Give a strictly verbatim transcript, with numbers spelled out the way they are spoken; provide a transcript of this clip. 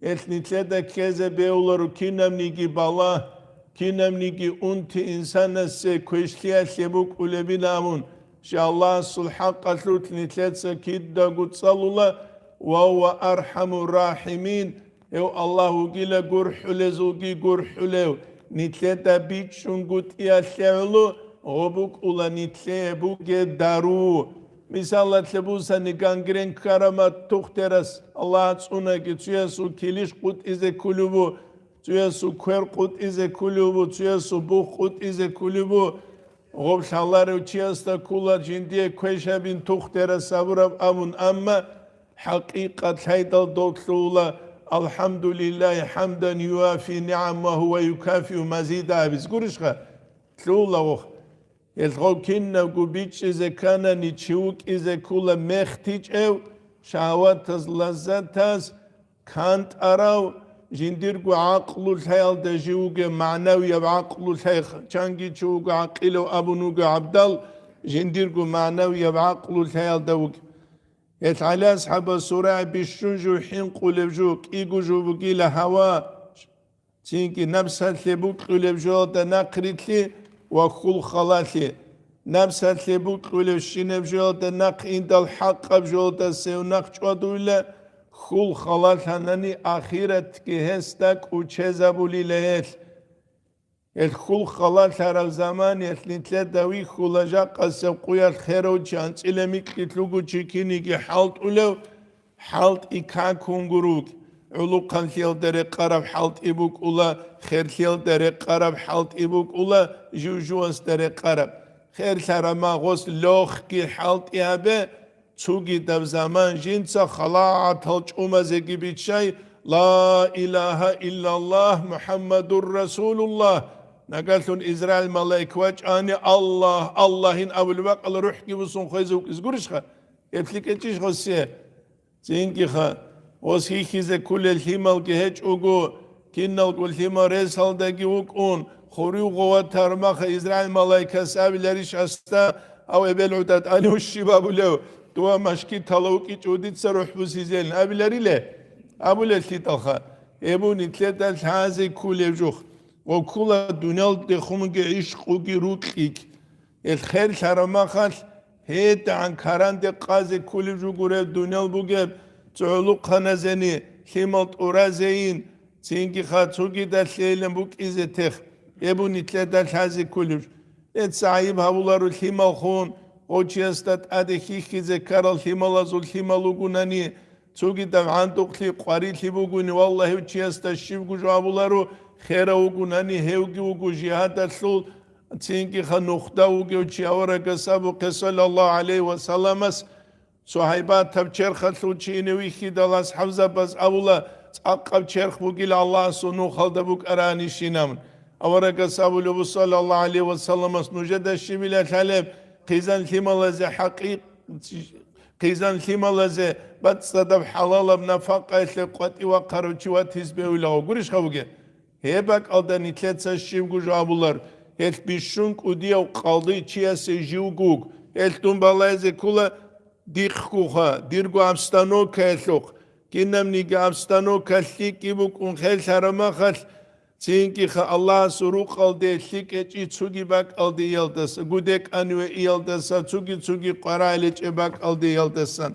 Гьелъ нилъеда ккезе бегьуларо кинабниги балагь, кинабниги унти инсанасе квешлъиялъе букӀулебин абун, щай Аллагьасул хӀакъалъулъ нилъеца кидаго цӀалула, ва гьува архӀамур рахӀимин, гьев Аллагь вугила гурхӀулезулги гурхӀулев, нилъеда бичӀчӀунгутӀиялъе гӀоло, гъо букӀула нилъее бугеб дару. Мисалалъе бусани, гангрен ккарамат тухтерас Аллагь цӀунаги, цуясул килищ къутӀизе кколеб бу, цуясул квер къутӀизе кколеб бу, цуясул бух къутӀизе кколеб бу. Гъоб лъаларев чиясда ккола жиндие квешабин тухтерас абураб абун, амма хӀакъикъат лъайдал дов лъугьула, «АлхӀамдулиллагьи хӀамдан юафи нигӀамагьу ва юкафиу мазида» абиз гурищха? Лъугьула вохъ. Гьелъго кинабго бичӀчӀизе кканани, чи вукӀизе ккола мехтичӀев, шагьаватаз, лаззатаз кантӀарав, жиндирго гӀакълу лъаялда жив вугев, магӀнавияб гӀакълу лъай, чанги чи вуго гӀакъилав абун вуго гӀабдал, жиндирго магӀнавияб гӀакълу лъаялда вугев. Гьелъ ГӀали асхӀабас сурай бищун жо хӀинкъулеб жо, кӀиго жо бугила гьава. Цинги напсалъе букьулеб жоялда нахърилълъи ва хьул халалъи. Напсалъе букьулебщинаб жоялда нахъ индал хӀакъаб жоялда сев нахъ чӀвадуйла, хьул халалъанани ахиратги гьесда кӀучезабулила гьелъ. Гьелъ хьул халалъараб заманиялъ нилъеда вихьула жакъасеб къуялъ херав чи анцӀила микьилъ вуго чи киниги хӀалтӀулев, хӀалтӀи какун гуруг, гӀулухъанлъиялда рекъараб хӀалтӀи букӀула, херлъиялда рекъараб хӀалтӀи букӀула, жив-живасда рекъараб. Херлъараб магъос лохги хӀалтӀи гьабе, цугидаб заман жинца халатал чӀумазеги биччай, «Ла илагьа иллаллагь, МухӀаммадур Расулуллагь». Нагагьлъун Израил малаик вачӀани, «Аллагь, Аллагьин» абулеб бакӀалда рухӀги бусун хвезе вукӀиз гурищха? Гьеб лъикӀ гьечӀищ гъосие? Цинги-ха, гъос хьихьизе кколел лъималги гьечӀого, киналго лъимал ресалдаги вукӀун, хурив гъоватар маха Израил малаикас абиларищ асда, ав эбел гӀодов тӀанив щиб абулев, дова машкитала вукӀичӀо дица рухӀ бусизелин абилариле? Абулел лъидалха, гьеб нилъеда лъазе кколеб жух, ва ккола дуниялдехунги гӀишкъуги рукьиги. Гьел херлъараб махалъ, гьедигӀан каранде къазе кколеб жо гуреб дуниял бугеб, цо гӀолохъаназени, лъимал тӀуразейин, цинги-ха цогидалъейилан букӀизе тех, гьеб нилъеда лъазе кколеб жо. Нилъеца гӀайиб гьабуларо лъималхун, гъов чиясда тӀаде хьихьизе ккарал лъималазул лъимал вугунани, цогидаб гӀандухълъи, къварилъи бугони, валлагь, гьев чиясда щибго жо абуларо, херав вугунани, гьевги вуго жигьадалъул, цинги-ха нухда вугев чи аварагас абухъе, саллаллагьу гӀалайгьи ва салламас, цо гьайбатаб черхалъул чи ине вихьидал асхӀабзабаз абула, цӀакъаб черх бугила Аллагьасул нухалда букӀаранищинаб. Аварагас абулеб, саллаллагьу гӀалайгьи ва салламас, нужеда щибила лъалеб, хъизан лъималазе хӀакъикъ-, хъизан лъималазе бацӀцӀадаб хӀалалаб нафакъаялъе къватӀив вахъарав чи ватизе бегьулаго гурищха бугеб? Гьеб бакӀалда нилъеца щибго жо абулар, гьелъ бищун кӀудияв къалди чиясе живго вуго, гьелъ дун балайзе ккола дихъгоха, дирго обстановкаялъухъ, кинабниги обстановка лъикӀи букӀун херлъараб махалъ, цинги-ха Аллагьасул рукъалде лъикӀ гьечӀи цуги бакӀалде иялдаса, гудекӀаниве иялдаса, цуги-цуги къварагӀел гьечӀеб бакӀалде иялдасан.